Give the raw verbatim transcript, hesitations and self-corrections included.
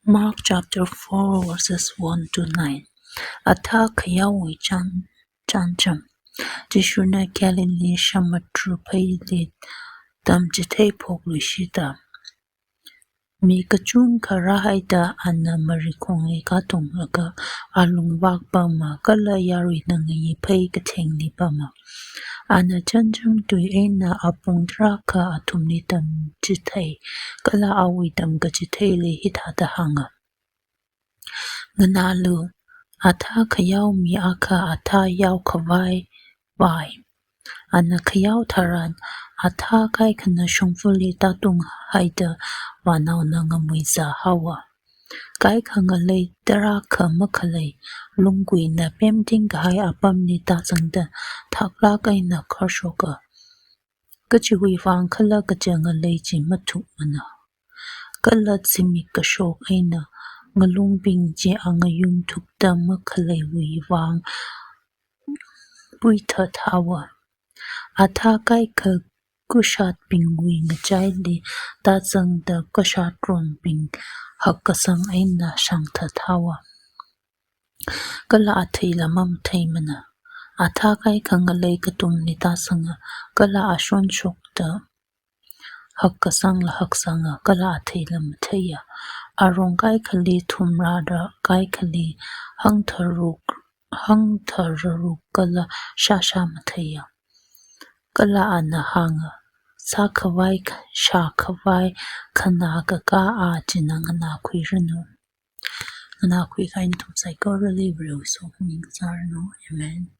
Mark chapter four, verses one to nine. Athā khayaowui chān-, chānjam. Jishuna Galilee samudra pheili tamchithei phokluishida, mi kachungkha rāhaida ana marikhongli katonglaga alung vākpama kala yaruina ngayi phei kathengli pama. Ana chānjam tui eina apong tarākha athumli tamchithei, kala awui tamkachitheili hithāda hānga: Nganālu, athā khayao mi akha athā yaokhavai vai. Ana khayao tharan, athā kaikhana shongfali tātunghaida vānaona ngamuizā haowa. Kaikha ngalei tarākha makhalei, lungguina pemting kahai apamli tāzangda thaklāk eina kharshoka. Kachiwui vang khala kaja ngalei chi mathukmana. Kala zimik kashok eina ngalungbing chi angayung thukda makhaleiwui vang puithat haowa. Athā kaikha kushatbingwui ngachaili tāzangda kashat rongbing hakkasang eina shangthat haowa. Kala atheila mamatheimana. Athā kaikha ngalei katumli tāzanga, kala ashon shokda hakkasangla haksanga, kala atheila matheiya. Arong kaikhali thumrāra, kaikhali hāngtharuk, hāngthararuk kala shāshā matheiya. Kala ana hānga: Sākhavai, shākhavai khanā kakā a china nganākhuiranu. Nganākhui kahai nathum saikorali Varewui sokhami ngasāranu. Amen.